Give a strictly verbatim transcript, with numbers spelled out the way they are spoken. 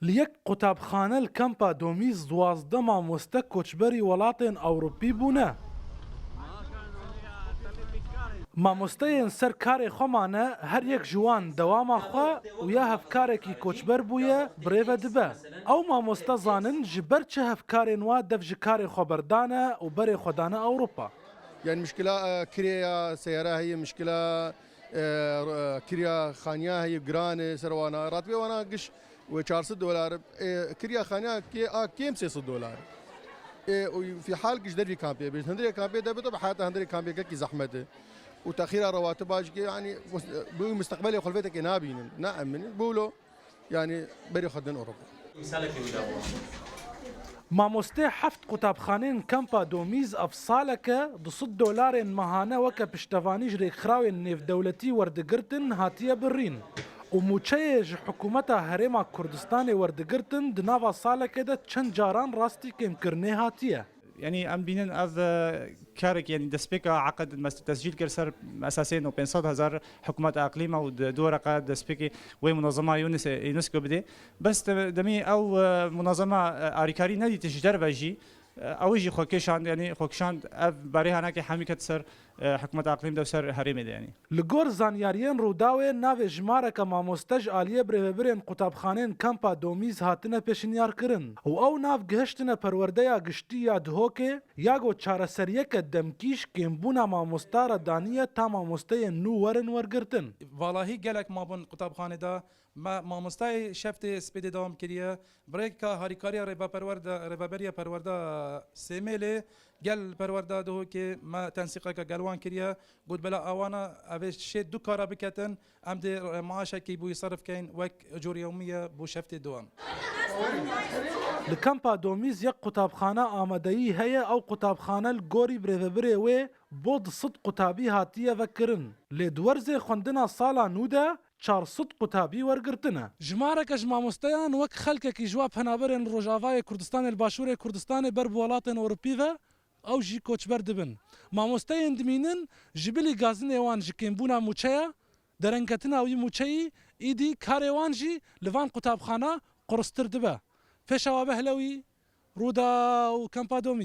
Li yek qutabxane li Kampa Domîz duwazdeh mamoste koçberî welatên Ewropî bûne. Mamosteyên ser karê xwe mane, her yek ji wan dewama xwe û ya hevkarekî koçber bûye, bi rê ve dibe. Ew mamoste zanin ji ber çi hevkarên wa dev ji karê xwe berdane û berê xwe dane Ewropa. Yani mişkila, e, kirêya seyara heye, mişkila, e, r-, kirya xaniya heye, giran e ser wana. Ratibê wana giş wê çar sed dolar, e, kirya xaniya kê-, a kêm sê sed dolar. E, û fî hal giş dervî kampê bêjin. Hundirê kampê de bito, bi heta hundirê kampê kekî zehmet e. Û texîra rewatiba jî kê, yani, mus-, bi mustaqbelê xwe li vê tekê nabînin. Ne emin e. Bûlo. Yani berê xwe din Ewropa. Mîsalekê wî dabû. Mamostê heft qutabxanên Kampa Domîz ev saleke du sed dolarên mehane weke piştevanî ji rêkxirawên nêvdewletî werdigirtin hatiye birîn û mûçeyê ji hikûmeta Herêma Kurdistanê werdigirtin di nava salekê de çend caran rastî kêmkirinê hatiye. Yanî em bînin ev, e, karek, yanî destpêka eqd mes-, tescîl kir ser esasê nod û pênc sed hezar hikûmeta eqlîma û di, di wereqa destpêkê wê munazema Yunus-, UNESCO bidê. Bes de-, demî ew, e, munazema, e, arîkarî nedîtin ji derve jî, e, ew jî xwe kêşand, yanî xwe kişand ev berê hanakê hemî ket ser, e, hikûmeta eqlîm de û ser herêmê de yanî. Li gor zanyariyên Rûdawê navê jimareke mamoste ji aliyê birêvebirên qutabxanên Kampa Domîz hatine pêşinyarkirin û ew nav gihiştine perwerdeya giştî ya Dihokê, ya ku çareseriyeke demkî ji kêmbûna mamosta re daniye ta mamosteyên nû werin wergirtin. Valahî gelek mabûn qutabxanê de, me mamostayê şeftê spêdê dewam kiriye. Bi rêka harîkariya rêveperwer de, rêveberiya perwerda Sêmêlê gel perwerda Dihokê me tensîqeke gel wan kiriye. Got bela awana ev ê şê du kara biketin, em dê maaşekî bûyî serif keyin wek ecûr yewmî ye bo şeftê dewam. Li Kampa Domîz yek qutabxane amadeyî heye, ew qutabxane li gorî birêvebirê wê bo du sed qutabî hatiye vekirin. Lê di werzê xwendina sala nû de çar sed qutabî wergirtine. Jimareke ji mamosteyan wek xelkekî ji wa penaberên Rojavayê Kurdistanê li Başûrê Kurdistanê ber bi welatên Ewropî ve, ew jî koçber dibin. Mamosteyên dimînin ji bilî gazinê wan ji kêmbûna mûçeya, derengketina wî mûçeyî, îdî karê wan jî li van qutabxana quristir dibe. Pêşewa Behlewî, Rûdaw, Kampa Domîz.